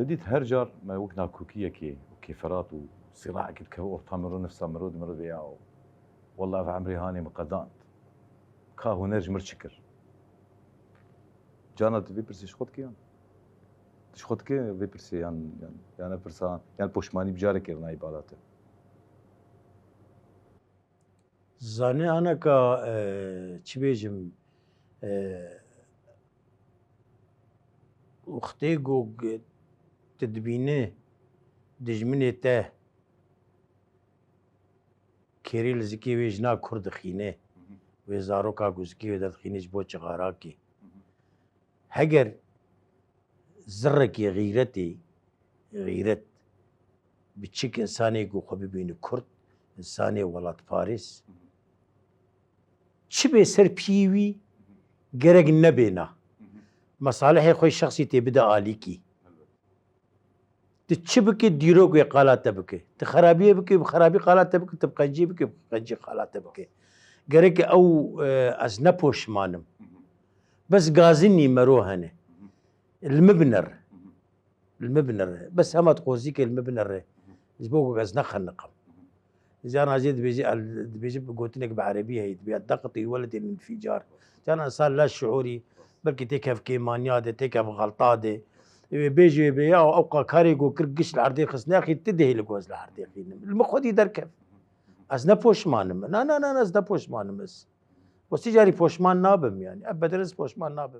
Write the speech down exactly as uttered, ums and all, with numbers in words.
Dît her car me wek nakokiyekê û kêferat û sîraekê dikeve orta miro, nefsa miro di miro vê ya û wella ev emrê hanê min qedand. Ka huner ji mir çi kir? Cana tu vê pirsê ji xwe dikê yan? Tu ji xwe dikê vê pirsê yan, yan, yan ev pirsa, yan poşmanî bi carekê re nayê bala te? Zane aneka, e, çi bêjim, e, wextê ku tu dibîne dijminê te kêrî li zikê wê jina kur dixîne, wê zaroka ku zikê wê derdixîne ji bo çixarakê. Heger zirrekê xîretê, xîret, biçik insanê ku xwe bibîne kurd, insanê welatparêz, çi bê ser piyê wî gerek nebêna. Mesalihê xwe şexsî tê bide alîkî. Tu çi bike, dîrok wê qala te bike. Tu xerabiyê bike, bi xerabî qala te bike, tu bi qencî bike, bi qencî qala te bike. Gerek ew, e, ez ne poşman im. Bes gazinî mero hene. Li min binere. Li min binere. Bes hema tu qozî ke li min binere. Ji bo ku ez nexeniqim. Cana jê dibêje, el-, dibêje bi gotinek bi erebî heye, dibê, "Daqitî weledê min ficar." Cana insan la şiûrî, belkî têkev kêmaniya de, têkev xelta de. Wê bêjê wê bê, "Ya, ew ka karê ku kir giş li erdê xist, nexî ti dihê li ku ez li erdê xînim." Li min xwedî derkev. Ez ne poşman im. Na, na, na, na, ez ne poşman im ez. Westî carî poşman nabim yani. Ebeden ez poşman nabim.